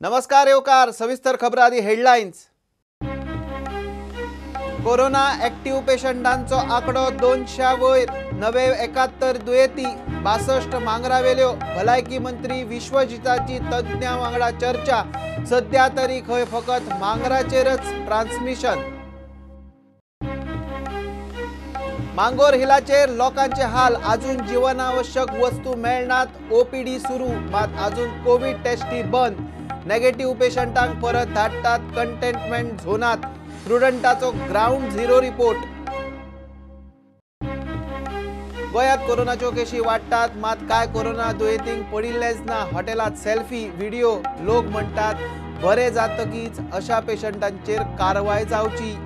नमस्कार येवकार सविस्तर खबरां आदी हेडलायन्स। कोरोना ऍक्टिव्ह पेशंटांचो आंकडो 200 वयर, नवे 71 दुयेंती, 62 मांगरावेल्यो। भलायकी मंत्री विश्वजिताची तज्ञां वांगडा चर्चा, सद्या तरी खंय फकत मांगराचेरच ट्रान्समिशन। मांगोर हिलाचेर लोकांचे हाल, अजून जीवनावश्यक वस्तू मेळनात, ओपीडी सुरू मात अजून कोवीड टेस्टी बंद। नेगेटिव्ह पेशंटांक परत धाडटात कंटेनमेंट झोनात, प्रुडंटाचो ग्राउंड झिरो रिपोर्ट। गोंयांत कोरोनाच्यो केशी वाडटात मात काय कोरोना दुयेंतींक पडिल्लेंच ना। हॉटेलांत सेल्फी व्हिडिओ, लोक म्हणटात बरे जातकीच अशा पेशंटांचेर कारवाय जावची।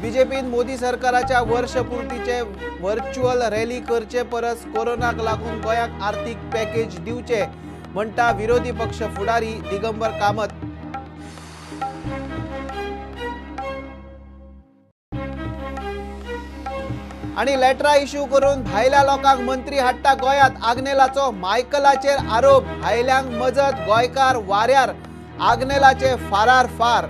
बीजेपीन मोदी सरकाराच्या वर्षपूर्तीचे व्हर्च्युअल रॅली करचे परस कोरोनाक लागून गोंयाक आर्थिक पॅकेज दिवचे म्हणटा विरोधी पक्ष फुडारी दिगंबर कामत। आनी लेटरां इश्यू करून भायल्या लोकांक मंत्री हाडटा गोंयांत, आग्नेलाचो मायकलाचेर आरोप, भायल्यांक मजत गोंयकार वाऱ्यार, आग्नेलाचे फारार फार।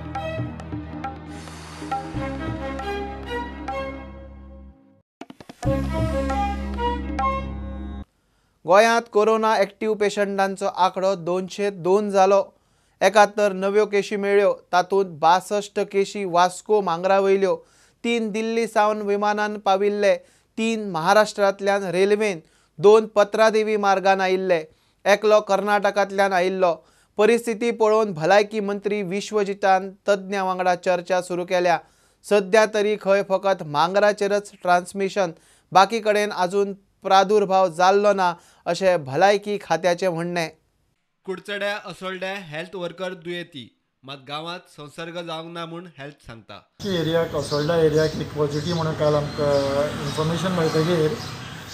गोंयांत कोरोना ऍक्टिव्ह पेशंटांचो आंकडो 202 जालो। 71 नव्यो केशी मेळ्ळ्यो, तातूंत 62 केशी वास्को मांगरा वयल्यो, 3 दिल्ली सावन विमानान पाविल्ले, 3 महाराष्ट्रांतल्यान रेल्वेन, 2 पत्रादेवी मार्गान आयिल्ले, एकलो कर्नाटकांतल्यान आयिल्लो। परिस्थिती पळोवन भलायकी मंत्री विश्वजितान तज्ञां वांगडा चर्चा सुरू केल्या। सद्या तरी खंय फकत मांगराचेरच ट्रान्समिशन, बाकी कडेन अजून प्रादुर्भाव जाल्लो ना अशें भलायकी खात्याचें म्हणणें। कुडचड्या असोल्ड्या हेल्थ वर्कर दुयेंती मात गांवांत संसर्ग जावंक ना म्हूण हेल्थ सांगता। एरियाक असोल्डा एरियाक एक पॉझिटिव्ह म्हणून काल आमकां इन्फॉर्मेशन मेळटकीर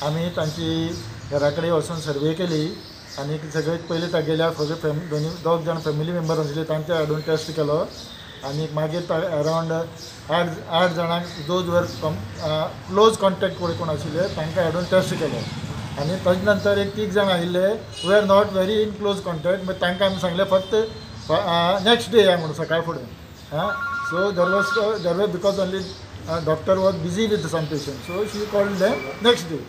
आमी तांची घरा कडेन वचून सर्वे केली आनी सगळ्यात पयलीं तागेल्या सगळे दोग जाण फॅमिली मेंबर आशिल्ले तांचे हाडून टेस्ट केलो आनी मागीर अरावंड 8 जाणांक those were close contact कोण आशिल्ले तांकां हाडून टेस्ट केलो आनी ताजे नंतर एक 3 जाण आयिल्ले we are not very in close contact, मागीर तांकां आमी सांगलें फक्त नेक्स्ट डे या म्हणून सकाळ फुडें। हां, so there was there were because only doctor was busy with some patient, so she called them next day.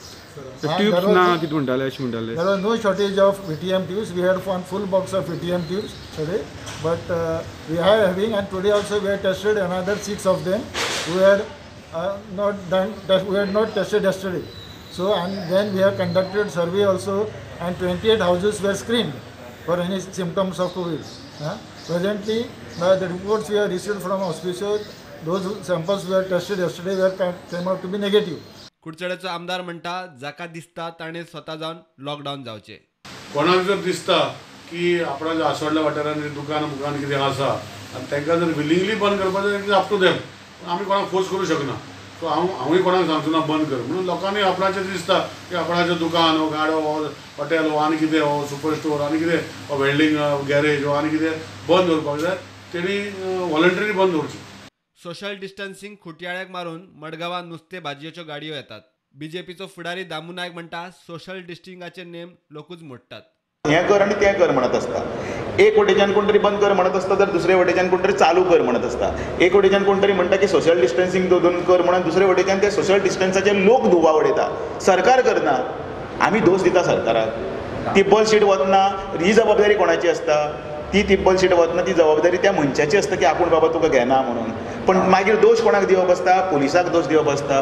There was no shortage of VTM tubes. We had one full box of VTM tubes today, but we are having, and today also we have tested another 6 of them who had not done, who had not tested yesterday. So, and then we have conducted survey also, and 28 houses were screened for any symptoms of COVID. Presently, the reports we have received from hospitals, those samples were tested yesterday were came out to be negative. कुडचड्याचो आमदार म्हणटा जाका दिसता ताणें स्वता जावन lockdown जावचें। कोणाक जर दिसता की आपणाच्या आसोडल्या वाठारांत दुकान मुकान कितें आसा आनी तांकां जर विलिंगली बंद करपाचें it is up to them, आमी कोणाक फोर्स करूं शकना। सो हांवूय कोणाक सांगचो ना बंद कर म्हणून। लोकांनी आपणाचें दिसता की आपणाचें दुकान हो गाडो हो हॉटेल हो आनी कितें हो सुपर स्टोर आनी कितें हो वेल्डींग गॅरेज हो आनी कितें बंद दवरपाक जाय, तेणी वॉलंटरी बंद दवरचें। सोशल डिस्टन्सिंग खुटयाळ्याक मारून मडगांवां नुस्तें भाजयेच्यो गाडयो येतात। बीजेपीचो फुडारी दामू नायक म्हणटा सोशल डिस्टन्सिंगाचे नेम लोकूच मोडटात। हें कर आनी तें कर म्हणत आसता, एक वटेच्यान कोण तरी बंद कर म्हणत आसता तर दुसरे वटेच्यान कोण तरी चालू कर म्हणत आसता, एक वटेच्यान कोण तरी म्हणटा की सोशल डिस्टन्सिंग दवरून कर म्हणून दुसरे वटेच्यान ते सोशल डिस्टन्साचे लोक दुबाव उडयता। सरकार करना, आमी दोश दिता सरकाराक। तिब्बल शीट वतना ही जबाबदारी कोणाची आसता? ती तिब्बल शीट वतना ती जबाबदारी त्या मनशाची आसता की आपूण बाबा तुका घेना म्हणून, पण मागीर दोश कोणाक दिवप आसता? पुलिसाक दोश दिवप आसता,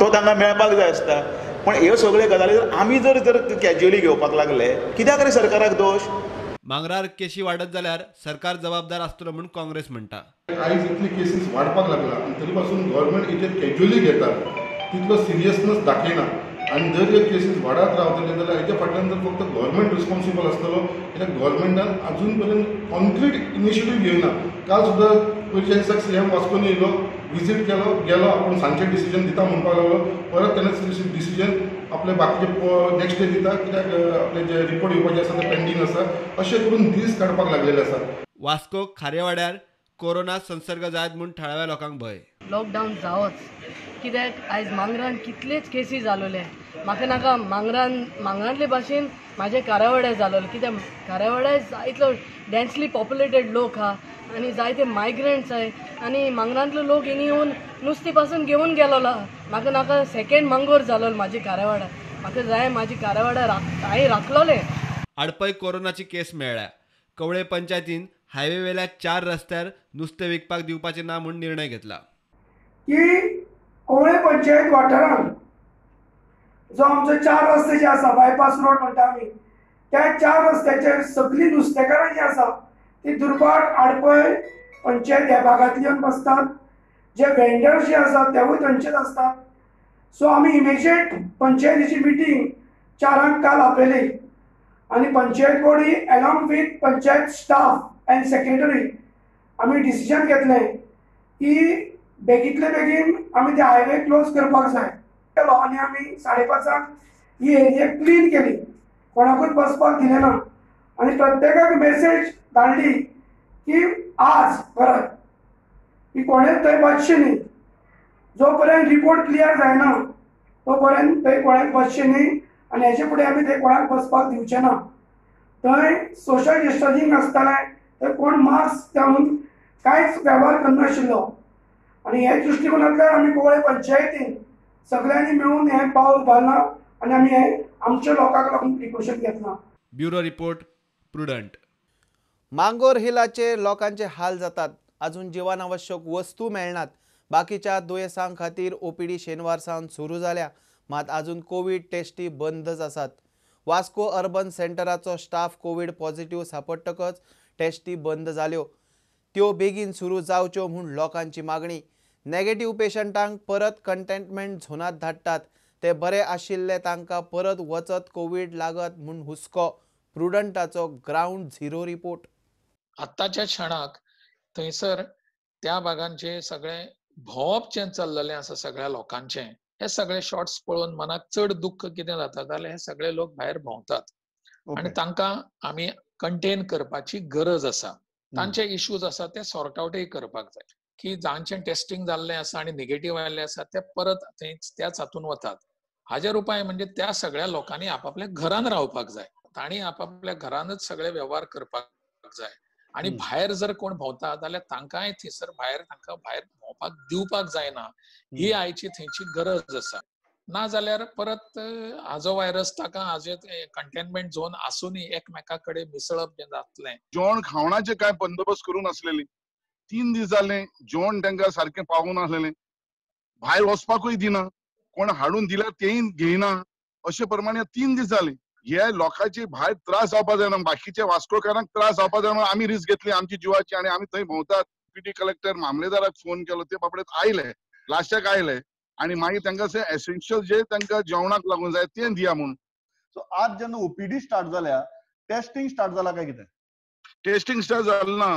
तो तांकां मेळपाक जाय आसता। पण ह्यो सगळ्यो गजाली जर आमी जर जर कॅज्युअली घेवपाक लागले कित्याक रे सरकाराक दोश? मांगरार केशी वाडत जाल्यार सरकार जबाबदार आसतलो म्हूण काँग्रेस म्हणटा। आयज इतली केसीस वाडपाक लागला आनी तरी पासून गव्हर्मेंट हेचेर कॅज्युअली घेता, तितलो सिरियसनेस दाखयना आनी जर हे केसीस वाडत रावतले जाल्यार हेच्या फाटल्यान जर फक्त गव्हर्मेंट रिस्पॉन्सिबल आसतलो, कित्याक गव्हर्मेंटान अजून पर्यंत कॉन्क्रीट इनिशिएटीव घेयना। काल सुद्दां पयच्या दिसाक सी एम वास्कोन येयलो, विजीट केलो, गेलो, आपूण सांजचे डिसिजन दिता म्हणपाक लागलो, परत तेणें डिसिजन आपले बाकीचे नेक्स्ट डे दिता, कित्याक आपले जे रिपोर्ट येवपाचे आसा ते पेंडींग आसा, अशें करून दीस काडपाक लागलेले आसा। वास्को खारेवाड्यार कोरोना संसर्ग जायत म्हूण थळाव्या लोकांक भंय। लॉकडावन जावच कित्याक आयज मांगरान कितलेच केसी जालोले. म्हाका नाका मांगरांतले भाशेन म्हाजे कारावाड्यार जालोले, कित्याक कारावाड्यार जायतलो डेन्सली पॉप्युलेटेड लोक आहा आनी जायते मायग्रंट्स आहाय आनी मांगरांतलो लोक हिंगा येवन नुस्तें पासून घेवन गेलोलो. म्हाका नाका सेकेंड मांगोर जालोलो म्हाजी कारावाडा. म्हाका जाय म्हाजी कारावाडा हांवें राखलोलें. आडपय कोरोनाची केस मेळ्ळ्या. कवळे पंचायतीन हायवेवेल्या 4 रस्त्यार नुस्तें विकपाक दिवपाचें ना म्हूण निर्णय घेतला. की कवळे पंचायत वाठारांत जो आमचो 4 रस्ते जे आसा, बायपास रोड म्हणटा आमी, त्या 4 रस्त्याचेर सगळीं नुस्तेकारां जी आसा ती दुर्भाट आडपय पंचायत ह्या भागांतली येवन बसतात. जे वेंडर्स जे आसात तेवूय थंयचेच आसतात. सो आमी इमिजिएट पंचायतीची मिटींग 4 काल आपयली आनी panchayat body along with panchayat staff and secretary आमी डिसिजन घेतलें की बेगींतले बेगीन आमी ते हायवे क्लोज करपाक जाय. केलो आनी आमी 5:30 ही एरिया क्लीन केली, कोणाकूच बसपाक दिलें ना आनी प्रत्येकाक मेसेज धाडली की आज परत की कोणेच थंय बसचें न्ही, जो पर्यंत रिपोर्ट क्लियर जायना तो पर्यंत थंय कोणेच बसचें न्ही आनी हेजे फुडें आमी थंय कोणाक बसपाक दिवचें ना. थंय सोशल डिस्टन्सिंग आसतालें, थंय कोण मास्क घालून कांयच वेव्हार करनाशिल्लो आनी हे दृश्टिकोनांतल्यान आमी कवळे पंचायतीन सगळ्यांनी मेळून हें पावल उबारलां आनी आमी हें आमच्या लोकांक लागून प्रिकॉशन घेतलां. Bureau report, Prudent. Mangor हिलाचेर लोकांचे हाल जातात. अजून जीवनावश्यक वस्तू मेळनात. बाकीच्या दुयेंसां खातीर ओपीडी शेनवार सावन सुरू जाल्या, मात अजून कोवीड टेस्टी बंदच आसात. वास्को अर्बन सेंटराचो स्टाफ कोवीड पॉझिटिव्ह सापडटकच टेस्टी बंद जाल्यो. त्यो बेगीन सुरू जावच्यो म्हूण लोकांची मागणी. नेगेटिव्ह पेशंटांक परत कंटेनमेंट झोनांत धाडटात. ते बरे आशिल्ले तांकां परत वचत कोवीड लागत म्हूण हुस्को. प्रुडंटाचो ग्रावंड झिरो रिपोर्ट. आत्ताच्या क्षणाक थंयसर त्या भागांचे सगळे भोंवप जें चल्लेलें आसा सगळ्या लोकांचें, हे सगळे शॉर्ट्स पळोवन मनाक चड दुख्ख कितें जाता जाल्यार हे सगळे लोक भायर भोंवतात आनी तांकां आमी कंटेन करपाची गरज आसा. तांचे इश्यूज आसा ते सॉर्ट आवटय करपाक जाय की जांचें टेस्टिंग जाल्लें आसा आनी निगेटीव आयिल्लें आसा ते परत थंय त्याच हातून वतात. हाजेर उपाय म्हणजे त्या सगळ्या लोकांनी आपापल्या घरान रावपाक जाय, तांणी आपापल्या घरानच सगळे वेव्हार करपाक जाय आनी भायर जर कोण भोंवता जाल्यार तांकांय थंयसर भायर तांकां भायर भोंवपाक दिवपाक जायना, ही आयची थंयची गरज आसा. ना जाल्यार परत हाजो व्हायरस ताका हाजे कंटेनमेंट झोन आसूनय एकमेका कडेन मिसळप जें जातलें. जेवण खावणाचे काय बंदोबस्त करूं नासलेले, 3 दीस जाले जेवण तांकां सारकें पावूं नासलेलें, भायर वचपाकूय दिना, कोण हाडून दिल्यार तेय घेयना, अशे प्रमाणे 3 दीस जाले. हे लोकांचे भायर त्रास जावपा जायना, बाकीचे वास्कोकारांक त्रास जावपा जायना म्हणून आमी रिस्क घेतली आमची जिवाची आनी आमी थंय भोंवतात. पीटी कलेक्टर मामलेदाराक फोन केलो, ते बाबडे आयले, लास्टाक आयले आनी मागीर तांकां एसेन्शियल जे तांकां जेवणाक लागून जाय तें दिया म्हणून. सो आज जेन्ना ओपीडी स्टार्ट जाल्या, टेस्टिंग स्टार्ट जाला काय कितें? टेस्टिंग स्टार्ट जालें ना.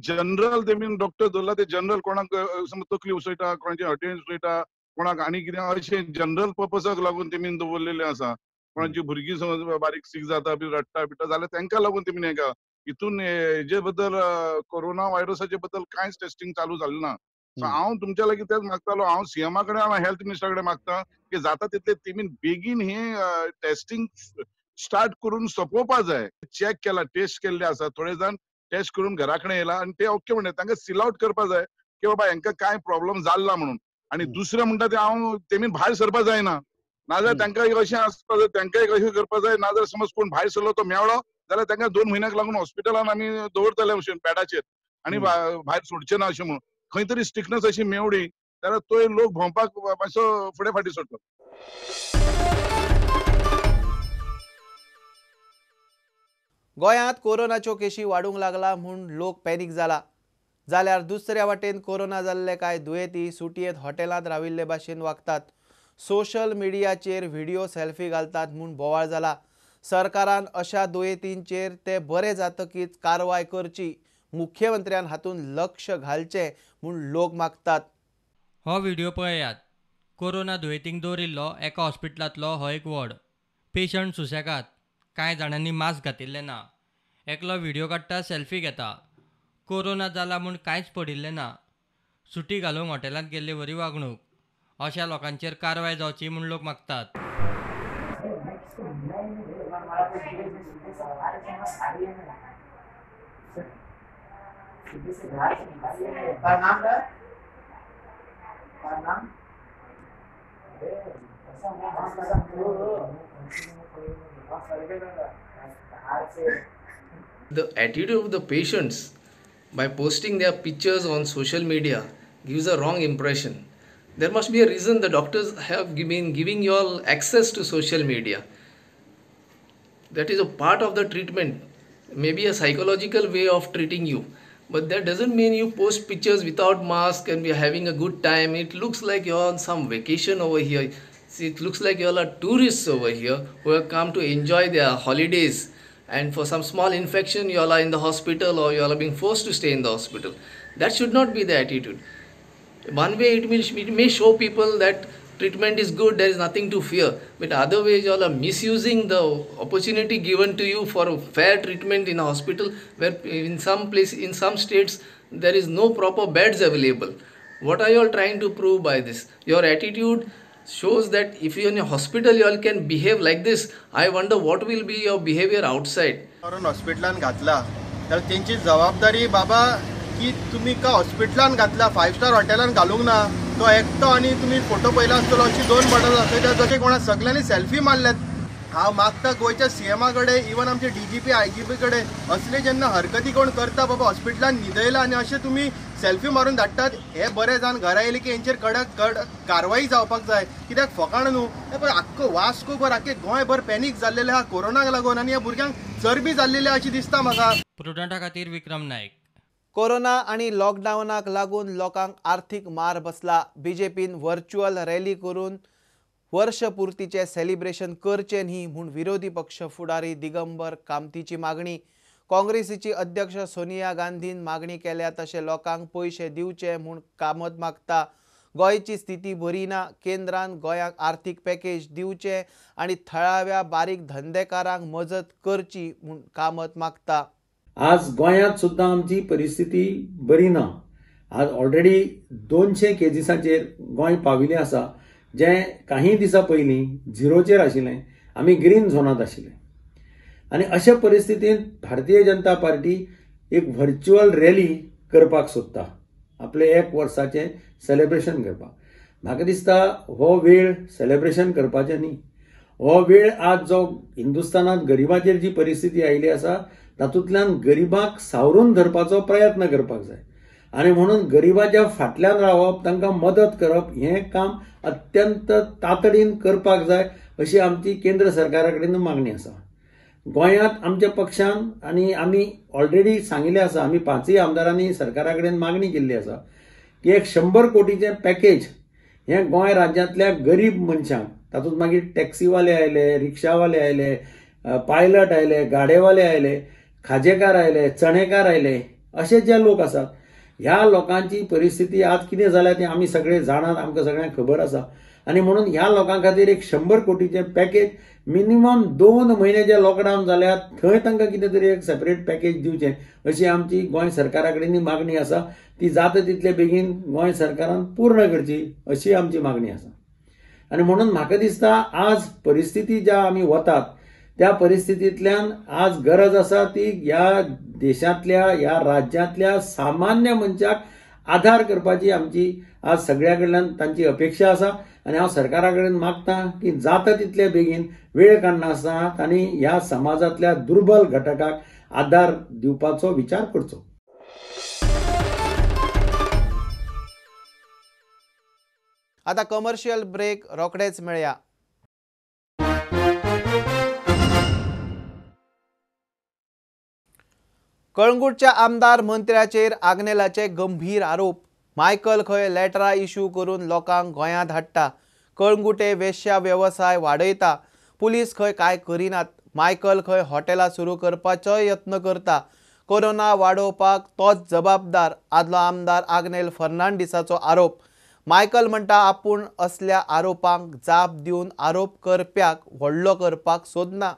जनरल तेमी डॉक्टर दवरला ते जनरल कोणाक समज तकली उसयता, कोणाचे हटेन उसयता, कोणाक आनी कितें अशें जनरल पर्पसाक लागून तेमी दवरलेलें आसा. कोणाची भुरगीं समज बारीक सीक जाता बी रडटा बिडटा जाल्यार तांकां लागून तेमी हेका हितून हेजे बद्दल कोरोना व्हायरसाचे बद्दल कांयच टेस्टिंग चालू जालें ना. सो हांव तुमच्या लागीं तेंच मागतालो, हांव सीएमा कडेन हांव हेल्थ मिनिस्टरा कडेन मागता की जाता तितले तेमी बेगीन हे टेस्टिंग स्टार्ट करून सोंपोवपा जाय. चॅक केला, टेस्ट केल्ले आसा, थोडे जाण टेस्ट करून घरा कडेन येयला आनी ते ओके म्हणटा, तांकां सील आवट करपा जाय की बाबा हांकां कांय प्रॉब्लम जाला म्हणून. आनी दुसरें म्हणटा ते हांव तेमी भायर सरपा जायना, नाजाल्यार तांकां एक अशें आसपा जाय, तांकां एक अशें करपा जाय, नाजाल्यार समज कोण भायर सरलो तो मेवळो जाल्यार तांकां 2 म्हयन्याक लागून हॉस्पिटलान आमी दवरतले अशें बेडाचेर आनी भायर सोडचे ना अशें म्हणून. खंय तरी स्ट्रिक्टनेस अशी मेवडी जाल्यार तोय लोक भोंवपाक मातसो फुडें फाटीं सरतलो. गोंयांत कोरोनाच्यो केशी वाडूंक लागला म्हूण लोक पॅनीक जाला, जाल्यार दुसऱ्या वाटेन कोरोना जाल्ले कांय दुयेंती सुटयेंत हॉटेलांत राविल्ले भाशेन वागतात. सोशल मिडियाचेर व्हिडिओ सेल्फी घालतात म्हूण बोवाळ जाला. सरकारान अशा दुयेंतींचेर ते बरे जातकीच कारवाय करची, मुख्यमंत्र्यान हातूंत लक्ष घालचें म्हूण लोक मागतात. हो व्हिडिओ पळयात. कोरोना दुयेंतींक दवरिल्लो एका हॉस्पिटलांतलो हो एक वॉर्ड. पेशंट सुसेगाद, कांय जाणांनी मास्क घातिल्लें ना. एकलो व्हिडिओ काडटा, सेल्फी घेता. कोरोना जाला म्हूण कांयच पडिल्लें ना. सुटी घालूंक हॉटेलांत गेल्ले वरी वागणूक. अशा लोकांचेर कारवाय जावची म्हूण लोक मागतात. The attitude of the patients by posting their pictures on social media gives a wrong impression. There must be a reason the doctors have been giving you all access to social media. That is a part of the treatment, maybe a psychological way of treating you. But that doesn't mean you post pictures without mask and we are having a good time. It looks like you're on some vacation over here. See, it looks like you all are tourists over here who have come to enjoy their holidays. And for some small infection, you all are in the hospital or you all are being forced to stay in the hospital. That should not be the attitude. One way it may show people that treatment is good, there is nothing to fear. But other ways, you all are misusing the opportunity given to you for a fair treatment in a hospital where in some place, in some states, there is no proper beds available. What are you all trying to prove by this? Your attitude shows that if you are in a hospital, you all can behave like this. I wonder what will be your behavior outside. हॉस्पिटलान घातला तर तेंची जबाबदारी बाबा की तुम्ही का हॉस्पिटलान घातला, 5 स्टार हॉटेलान घालूंक ना. तो एकटो आनी तुमी फोटो पळयला आसतलो, अशी 2 बॉटल आसता जशे कोणा सगळ्यांनी सेल्फी मारल्यात. हांव मागता गोंयच्या सीएमा कडेन, इवन आमचे डीजीपी आयजीपी कडेन, असले जेन्ना हरकती कोण करता बाबा हॉस्पिटलान न्हिदयला आनी अशें तुमी सेल्फी मारून धाडटात, हे बरें जावन घरा येयले की हेंचेर कडक कडक कारवाई जावपाक जाय. कित्याक फकाण न्हू, हें पळय आख्खो वास्को भर आख्खे गोंयभर पॅनीक जाल्लेलें आहा कोरोनाक लागून आनी ह्या भुरग्यांक चरबी जाल्लेली अशी दिसता म्हाका. प्रुडंटा खातीर विक्रम नायक. कोरोना आनी लॉकडावनाक लागून लोकांक आर्थीक मार बसला. बीजेपीन व्हर्च्युअल रॅली करून वर्षपूर्तीचें सेलिब्रेशन करचें न्ही म्हूण विरोधी पक्ष फुडारी दिगंबर कामतीची मागणी. काँग्रेसीची अध्यक्ष सोनिया गांधीन मागणी केल्या तशें लोकांक पयशे दिवचे म्हूण कामत मागता. गोंयची स्थिती बरी ना, केंद्रान गोंयाक आर्थीक पॅकेज दिवचें आनी थळाव्या बारीक धंदेकारांक मजत करची म्हूण कामत मागता. आज गोंयांत सुद्दां आमची परिस्थिती बरी ना. आज ऑलरेडी 200 केजीसांचेर गोंय पाविल्लें आसा, जें काही दिसां पयलीं झिरोचेर आशिल्लें. आमी ग्रीन झोनांत आशिल्ले आनी अशा परिस्थितींत भारतीय जनता पार्टी एक व्हर्च्युअल रॅली करपाक सोदता, आपलें 1 वर्साचें सेलिब्रेशन करपाक. म्हाका दिसता हो वेळ सेलिब्रेशन करपाचें न्ही. हो वेळ आज जो हिंदुस्थानांत गरिबाचेर जी परिस्थिती आयिल्ली आसा तातूंतल्यान गरिबांक सावरून धरपाचो प्रयत्न करपाक जाय आनी म्हणून गरिबाच्या फाटल्यान रावप, तांकां मदत करप हें काम अत्यंत तातडीन करपाक जाय अशी आमची केंद्र सरकारा कडेन मागणी आसा. गोंयांत आमच्या पक्षान आनी आमी ऑलरेडी सांगिल्लें आसा, आमी 5 आमदारांनी सरकारा कडेन मागणी केल्ली आसा की एक 100 कोटीचें पॅकेज हें गोंय राज्यांतल्या गरीब मनशांक, तातूंत मागीर टॅक्सीवाले आयले, रिक्षावाले आयले, पायलट आयले, गाडेवाले आयले, खाजेकार आयले, चणेकार आयले, अशे जे लोक आसात ह्या लोकांची परिस्थिती आज कितें जाल्या ती आमी सगळे जाणात, आमकां सगळ्यांक खबर आसा. आनी म्हणून ह्या लोकां खातीर एक 100 कोटीचें पॅकेज मिनिमम 2 म्हयने जे लॉकडावन जाल्या थंय तांकां कितें तरी एक सेपरेट पॅकेज दिवचें अशी आमची गोंय सरकारा कडेन मागणी आसा. ती जाता तितले बेगीन गोंय सरकारान पूर्ण करची अशी आमची मागणी आसा. आनी म्हणून म्हाका दिसता आज परिस्थिती ज्या आमी वतात त्या परिस्थितींतल्यान आज गरज आसा ती ह्या देशांतल्या ह्या राज्यांतल्या सामान्य मनशाक आधार करपाची आमची आज सगळ्या कडल्यान तांची अपेक्षा आसा. आनी हांव सरकारा कडेन मागता की जाता तितले बेगीन वेळ काडनासतना तांणी ह्या समाजांतल्या दुर्बल घटकाक आधार दिवपाचो विचार करचो. आता कमर्शियल ब्रेक रोखडेच मेळया. कळंगूटच्या आमदार मंत्र्याचेर आग्नेलाचे गंभीर आरोप. मायकल खंय लेटरां इश्यू करून लोकांक गोंयांत हाडटा, कळंगूटे वेश्या वेवसाय वाडयता, पुलीस खंय कांय करिनात, मायकल खंय हॉटेलां सुरू करपाचो यत्न करता, कोरोना वाडोवपाक तोच जबाबदार, आदलो आमदार आग्नेल फर्नांडीसाचो आरोप. मायकल म्हणटा आपूण असल्या आरोपांक जाप दिवन आरोप करप्याक व्हडलो करपाक सोदना.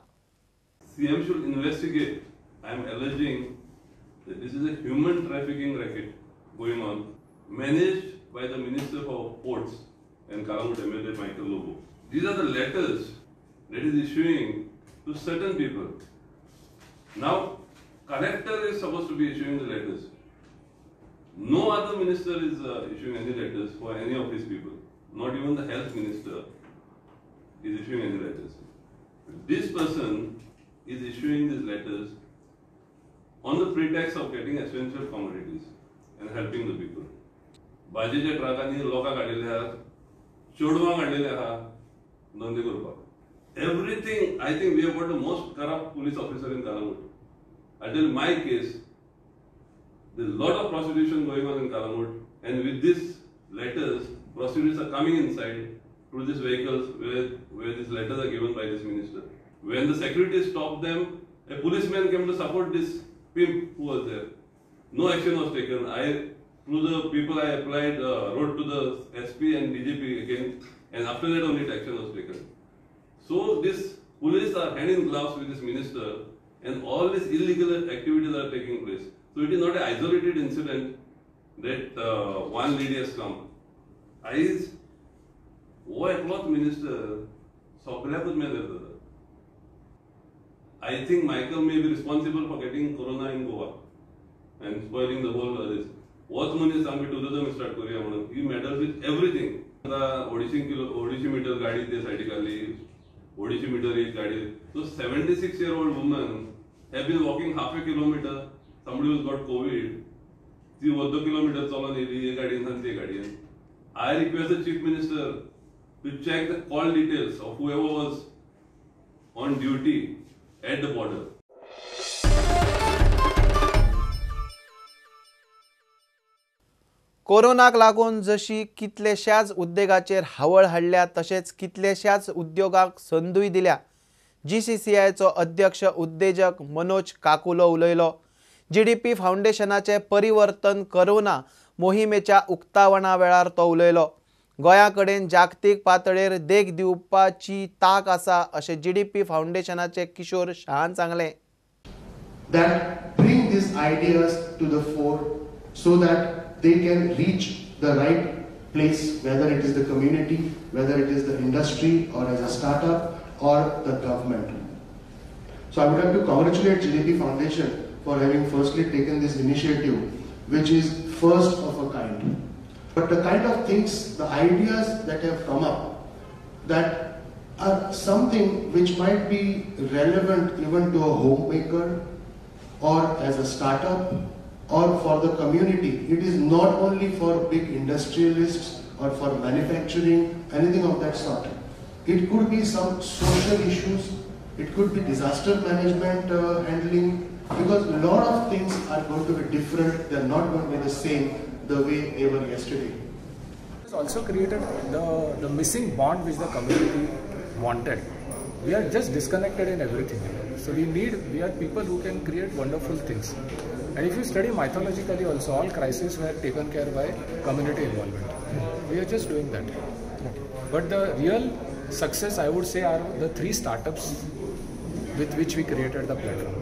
CM should investigate. I am alleging that this is a human trafficking racket going on, managed by the Minister for Ports and Calangute MLA Michael Lobo. These are the letters that is issuing to certain people. Now, collector is supposed to be issuing the letters. No other minister is issuing any letters for any of his people. Not even the health minister is issuing any letters. This person is issuing these letters on the pretext of getting essential commodities and helping the people. भाजयेच्या ट्रकांनी लोकांक हाडिल्ले आहा, चेडवांक हाडिल्ले आहा धंदे करपाक. Everything, I think we have got the most corrupt police officer in Calangute. I tell my case, there is a lot of prostitution going on in Calangute, and with these letters, prostitutes are coming inside through these vehicles where these letters are given by this minister. When the security stopped them, a policeman came to support this pimp who was there. No action was taken. Through the people I applied, wrote to the SP and DGP again, and after that only action was taken. So this police are hand in gloves with this minister, and all these illegal activities are taking place. So it is not an isolated incident that one lady has come. आयज हो एकलोच minister सगळ्याकूच major जाता. I think Michael may be responsible for getting corona in Goa and spoiling the whole this. होच मनीस आमी tourism start करुया म्हणून ही matters with everything. आतां 250 मिटर गाडी ते सायडीक घाली, 250 मिटर एक गाडी. So 76-year-old woman have been walking half a kilometer. Somebody who's got COVID, ती अर्दो किलोमीटर चलोन येयली हे गाडयेन आनी ते गाडयेन. I request the Chief Minister to check the call details of whoever was on duty at the border. कोरोनाक लागून जशी कितलेश्याच उद्देगाचेर हावळ हाडल्या तशेंच कितलेश्याच उद्योगाक संदूय दिल्या. GCCIचो अध्यक्ष उद्देजक मनोज काकुलो उलयलो. GDP फावंडेशनाचे परिवर्तन करोना मोहिमेच्या उक्तावणा वेळार तो उलयलो. गोंया कडेन जागतीक पातळेर देख दिवपाची तांक आसा अशें GDP फावंडेशनाचे किशोर शहान सांगलें. That bring these ideas to the fore so that they can reach the right place, whether it is the community, whether it is the industry or as a startup or the government. So I would like to congratulate GDP Foundation for having firstly taken this initiative, which is first of a kind. But the kind of things, the ideas that have come up, that are something which might be relevant even to a homemaker or as a startup or for the community. It is not only for big industrialists or for manufacturing, anything of that sort. It could be some social issues, it could be disaster management handling, because a lot of things are going to be different, they're not going to be the same the way they were yesterday. It's also created the missing bond which the community wanted. We are just disconnected in everything. So we are people who can create wonderful things. And if you study mythologically also, all crises were taken care by community involvement. We are just doing that. But the real success, I would say, are the 3 startups with which we created the platform.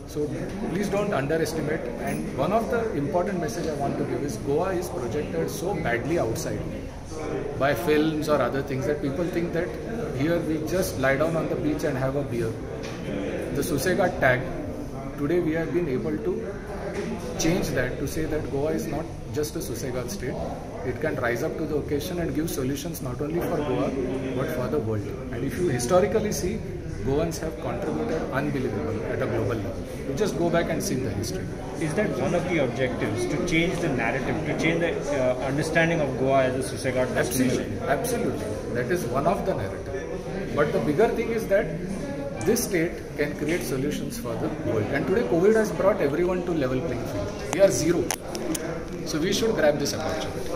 So please don't underestimate. And one of the important message I want to give is Goa is projected so badly outside by films or other things that people think that here we just lie down on the beach and have a beer. The Susegat tag, today we have been able to change that to say that Goa is not just a Susegat state. It can rise up to the occasion and give solutions not only for Goa but for the world. And if you historically see, Goans have contributed unbelievable at a global level. You just go back and see the history. Is that one of the objectives, to change the narrative, to change the understanding of Goa as a Susegat destination? Absolutely, absolutely. That is one of the narrative. But the bigger thing is that this state can create solutions for the world. And today COVID has brought everyone to level playing field. We are zero. So we should grab this opportunity.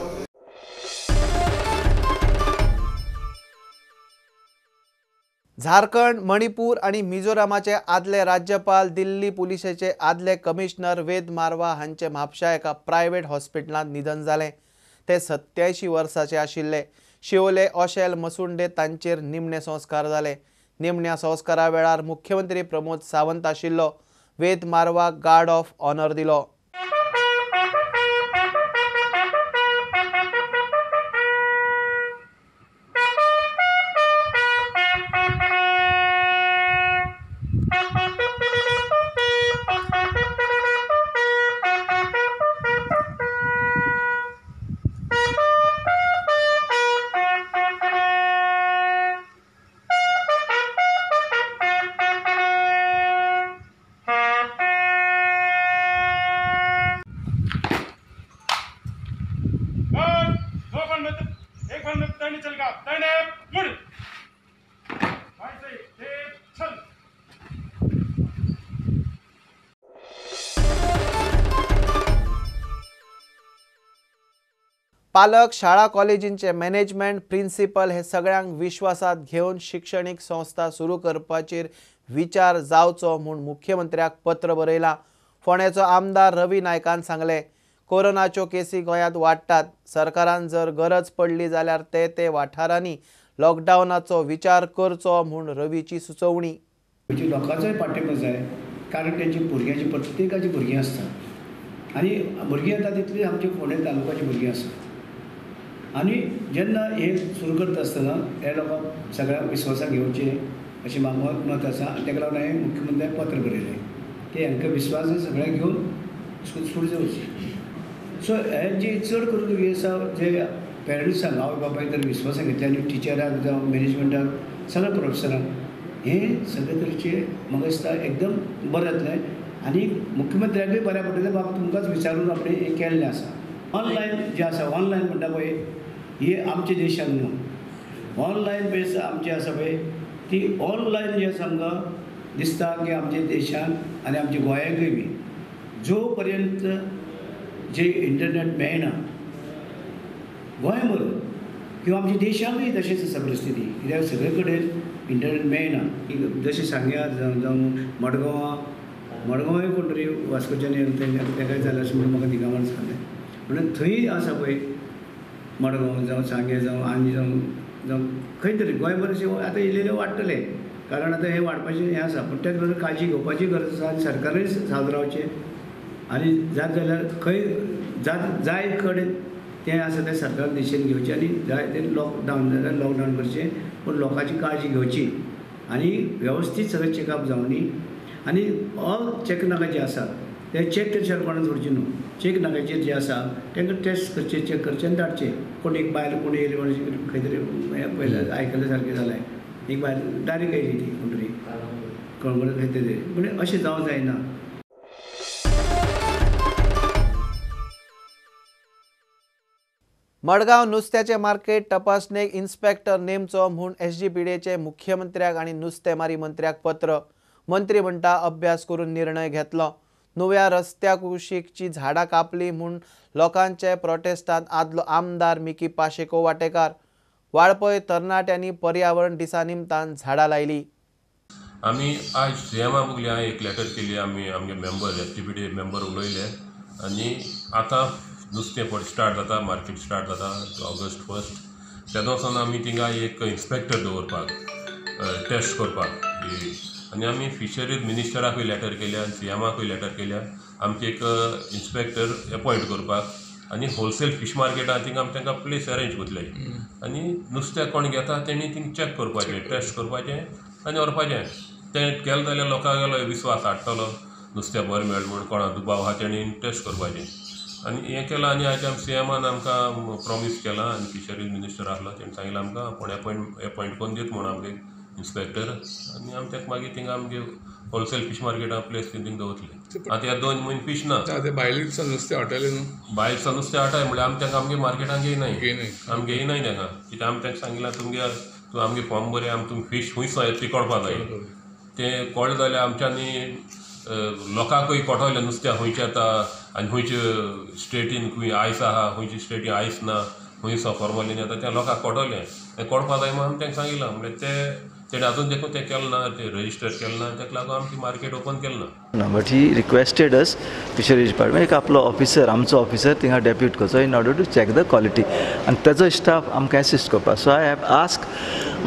Jharkhand, Manipur आणि मिझोरामाचे आदले राज्यपाल, दिल्ली पुलिसेचे आदले commissioner वेद मारवा हांचे म्हापशा एका private हॉस्पिटलांत निधन जालें. ते 87 वर्साचे आशिल्ले. शिवोले ओशेल मसुंडे तांचेर निमणे संस्कार जाले. निमण्या संस्कारा वेळार मुख्यमंत्री प्रमोद सावंत आशिल्लो. वेद मारवाक गार्ड ऑफ ऑनर दिलो. पालक, शाळा कॉलेजींचे मॅनेजमेंट, प्रिन्सिपल हे सगळ्यांक विश्वासात घेवन शिक्षणीक संस्था सुरू करपाचेर विचार जावचो म्हूण मुख्यमंत्र्याक पत्र बरयलां. फोंड्याचो आमदार रवी नायकान सांगलें, कोरोनाच्यो केसी गोंयांत वाडटात. सरकारान जर गरज पडली जाल्यार ते ते वाठारांनी लॉकडावनाचो विचार करचो म्हूण रवीची सुचोवणी. लोकांचोय पाठिंबो जाय, कारण तेंची भुरग्यांची प्रत्येकाची भुरगीं आसतात आनी भुरगीं येता तितली आमची फोंडें तालुकाची भुरगीं आसतात आनी जेन्ना हे सुरू करता आसतना हे लोकांक सगळ्यांक विश्वासाक घेवचें अशें म्हाका मत आसा आनी ताका लागून हांवें मुख्यमंत्र्याक पत्र बरयलें की हांकां विश्वास सगळ्यांक घेवन सुरू जावची. सो हे जी चड करून हे आसा जे पेरंट्सांक आवय बापायक तर विश्वासाक घेतले आनी टिचरांक जावं मॅनेजमेंटाक सगळ्या प्रोफेसरांक हे सगळे तरेचे म्हाका दिसता एकदम बरें जातलें आनी मुख्यमंत्र्याकूय बऱ्या पडटलें बाबा तुमकांच विचारून आपणें हें केल्लें आसा. ऑनलायन जें आसा ऑनलायन म्हणटा पळय हे आमच्या देशान न्हू ऑनलायन पळय आमचें आसा पळय ती ऑनलायन जें आसा आमकां दिसता की आमच्या देशान आनी आमच्या गोंयांकूय बी जो पर्यंत जे इंटरनेट मेळना गोंयभर किंवा आमच्या देशांतूय तशेंच आसा परिस्थिती, कित्याक सगळे कडेन इंटरनेट मेळना. जशें सांग्यार जावं जावं मडगांवां मडगांवांय कोण तरी वास्कोच्यान तेकाय जालें अशें म्हणून म्हाका निगमान सांगलें. म्हणून थंय आसा पळय मडगांव जावं सांगें जावं आनी जावं जावं खंय तरी गोंयभर अशें आतां इल्लें वाडटलें, कारण आतां हें वाडपाचें हें आसा. पूण त्याच बरोबर काळजी घेवपाची गरज आसा आनी सरकारूय सादूर रावचें आनी जात जाल्यार खंय जात जाय कडेन तें आसा तें सरकारान डिसिजन घेवचें आनी जाय तें लॉकडावन जाल्यार लॉकडावन करचें, पूण लोकांची काळजी घेवची आनी वेवस्थीत सगळें चॅकअप जावनी आनी ऑल चॅक नाका जे आसा ते चॅक केल्या कोणाक सोडचें न्हू. चॅक नाकाचेर जे आसा तांकां टेस्ट करचे, चॅक करचें आनी धाडचें. कोण एक बायल कोण येयली म्हणून खंय तरी पयलें आयकल्ले सारकें जालें, एक बायल डायरेक्ट येयली ती कोण तरी कळंगूट खंय तरी, म्हणजे अशें जावं जायना. मडगांव नुस्त्याचें मार्केट तपासणेक इन्स्पेक्टर नेमचो म्हूण एसजीपीडीएचे मुख्यमंत्र्याक आनी नुस्तेमारी मंत्र्याक पत्र. मंत्री म्हणटा अभ्यास करून निर्णय घेतलो. नुव्या रस्त्या कुशीकची झाडां कापली म्हूण लोकांचे प्रोटेस्टांत आदलो आमदार मिकी पाशेको वाटेकार. वाळपय तरणाट्यांनी पर्यावरण दिसा निमतान झाडां लायली. आमी आज सीएमा मुगल्या एक लेटर केली, आमी आमगे मेंबर एसजीपीडीए मेंबर उलयले आनी आतां नुस्तें पळय स्टार्ट जाता, मार्केट स्टार्ट जाता ऑगस्ट 1 तेदो सावन आमी थिंगा एक इन्स्पेक्टर दवरपाक टेस्ट करपाक आनी आमी फिशरीज मिनिस्टराकूय लेटर केल्या आनी सीएमाकूय लेटर केल्या आमचे एक इन्स्पेक्टर एपॉयंट करपाक आनी होलसेल फीश मार्केटान थिंगा आमी तांकां प्लेस अरेंज करतले आनी नुस्तें कोण घेता तेणी थिंग चॅक करपाचें, टेस्ट करपाचें आनी व्हरपाचें. तें केलें जाल्यार लोकांगेलो विस्वास हाडटलो नुस्तें बरें मेळ्ळें म्हूण, कोणा दुबाव आहा तेणी टेस्ट करपाचें. आनी हें केलां आनी आयज आमी सीएमान आमकां प्रोमीस केलां आनी फिशरीज मिनिस्टर आसलो तेणें सांगलां आमकां आपूण एपॉयंट करून दिता म्हूण आमगे इन्स्पेक्टर आनी आमी ताका मागीर थिंगा आमगे होलसेल फीश मार्केटा प्लेस थिंग दवरतले. आतां ह्या 2 म्हयने फीश ना, भायले दिसा नुस्तें हाडटाले न्हू, भायल दिसा नुस्तें हाडटाय म्हणल्यार आमी तांकां आमगे मार्केटान घेयनाय, आमी घेयनाय तांकां कित्याक आमी तांकां सांगिलां तुमगे तूं आमगे फॉर्म बरें आमी तुमी फीश खूंय येता ती कळपा जाय. तें कळ्ळें जाल्यार आमच्यांनी लोकांकूय कळटलें नुस्त्या खंयचें येता आनी खंयचे स्टेटीन खंय आयस आहा, खंयचे स्टेटीन आयस ना, खंय फॉर्मलीन येता तें लोकांक कळटलें. तें कळपा जाय म्हणून आमी तांकां सांगिलां म्हणल्यार तें तेणें आजून देखून तें केलें ना, तें रजिस्टर केलें ना, ताका लागून आमची मार्केट ओपन केलें ना. But he requested us fisheries department एक आपलो ऑफिसर, आमचो ऑफिसर थिंगा डेप्यूट करचो in order to check the quality आनी ताजो स्टाफ आमकां एसिस्ट करपाक. So I have ask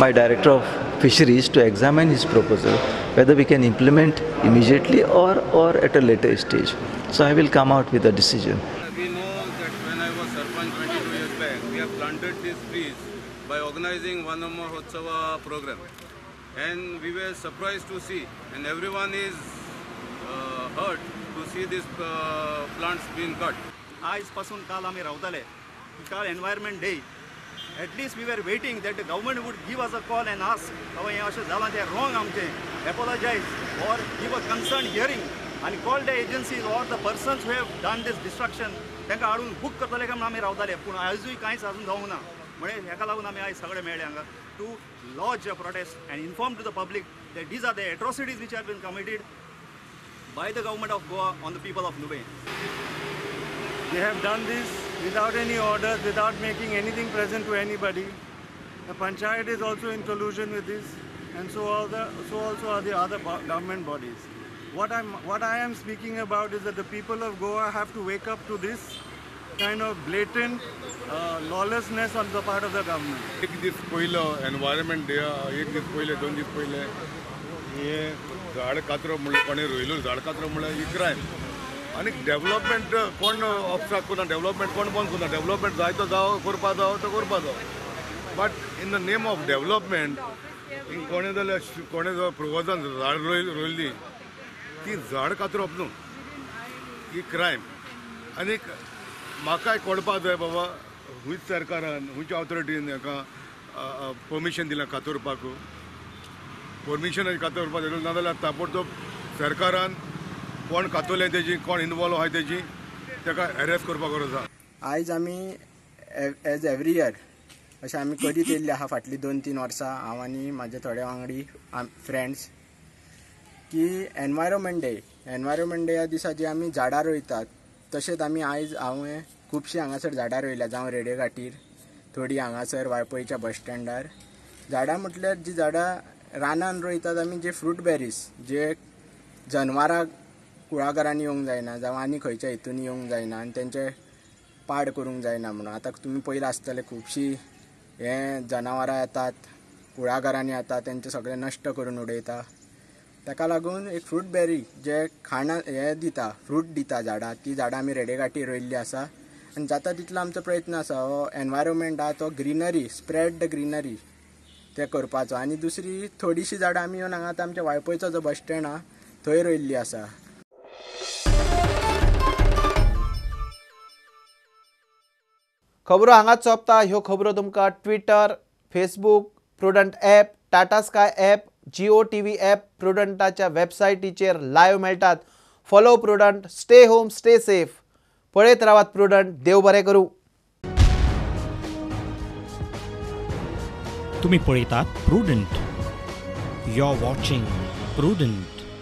my director of fisheries to examine his proposal whether we can implement immediately or at a later stage. So I will come out with a decision. We know that when I was Sarpanch 22 years back, we have planted these trees by organizing Vanamahotsava program. And we were surprised to see, and everyone is hurt to see these plants being cut. आयज पासून काल आमी रावताले, काल environment day. At least we were waiting that the government would give us a call and ask, बाबा हें अशें जालां तें wrong आमचें, apologize or give a concerned hearing and call the agencies or the persons who have done this destruction, तांकां हाडून book करतले काय म्हणून आमी रावताले. पूण आयजूय कांयच अजून जावंक ना. म्हणजे हेका लागून आमी आयज सगळे मेळ्ळे हांगा to lodge a protest and inform to the public that these are the atrocities which have been committed by the government of Goa on the people of Nuvem. They have done this without any orders, without making anything present to anybody. The panchayat is also in collusion with this, and so also are the other government bodies. What I am speaking about is that the people of Goa have to wake up to this kind of blatant lawlessness on the part of the government. एक दीस पयलो environment day, एक दीस पयले, 2 दीस पयले हे झाड कातरप म्हणल्यार कोणें रोयलो झाड कातरप म्हणल्यार ही क्रायम. आनी डेवलपमेंट कोण ऑब्स्ट्रक्ट करना, डेवलपमेंट कोण बंद करना, डेवलपमेंट जाय तो जावो करपा जावो तो करपा जावो, but in the name of development कोणें जाल्यार कोणें पुर्वजान झाड रोयल्ली ती झाड कातरप न्हू, ही क्रायम. आनीक म्हाकाय कळपाक जाय बाबा खंयच सरकारान खंयच्या ऑथॉरिटीन हाका परमिशन दिलां कातरपाक, परमिशन कातरपाक दिलें ना जाल्यार ताबडतोब सरकारान कोण कातरलें तेजी, कोण इनवॉल्व आहाय तेजी, ताका अरेस्ट करपाक गरज आसा. आयज आमी एज एवरी इयर अशें आमी करीत येयल्ले आहा फाटलीं 2-3 वर्सां, हांव आनी म्हाजे थोडे वांगडी फ्रेंड्स, की एनवायरमेंट डे, एनवायरमेंट डे ह्या दिसा जी आमी झाडां रोयतात, तशेंच आमी आयज हांवें खुबशीं हांगासर झाडां रोयल्या, जावं रेडे घाटीर, थोडीं हांगासर वाळपयच्या बस स्टँडार. झाडां म्हटल्यार जी झाडां रानान रोयतात आमी, जे फ्रूट बेरीज, जे जनवरां कुळागरांनी येवंक जायना जावं आनी खंयच्या हितून येवंक जायना आनी तेंचे पाड करूंक जायना म्हणून. आतां तुमी पयलां आसतलें खुबशीं हे जनावरां येतात कुळागरांनी येतात, तेंचें सगळें नश्ट करून उडयता. ताका लागून एक फ्रूट बेरी जे खाणां हे दिता, फ्रूट दिता झाडां, ती झाडां आमी रेडे घाटी रोयल्ली आसा. आनी जाता तितलो आमचो प्रयत्न आसा हो एनवायरमेंट आहा तो ग्रिनरी, स्प्रेड the greenery ते करपाचो. आनी दुसरी थोडीशीं झाडां आमी येवन हांगा आतां आमच्या वाळपयचो जो बस स्टँड आहा थंय रोयल्ली आसा. खबरो हांगाच सोंपता. ह्यो खबरो तुमकां Twitter, Facebook, Prudent app, Tata Sky app, Jio TV app, प्रुडंटाच्या वेबसायटीचेर लायव्ह मेळटात. Follow Prudent, stay home, stay safe. पळयत रावात प्रुडंट. देव बरें करूं. तुमी पळयतात Prudent. You are watching Prudent.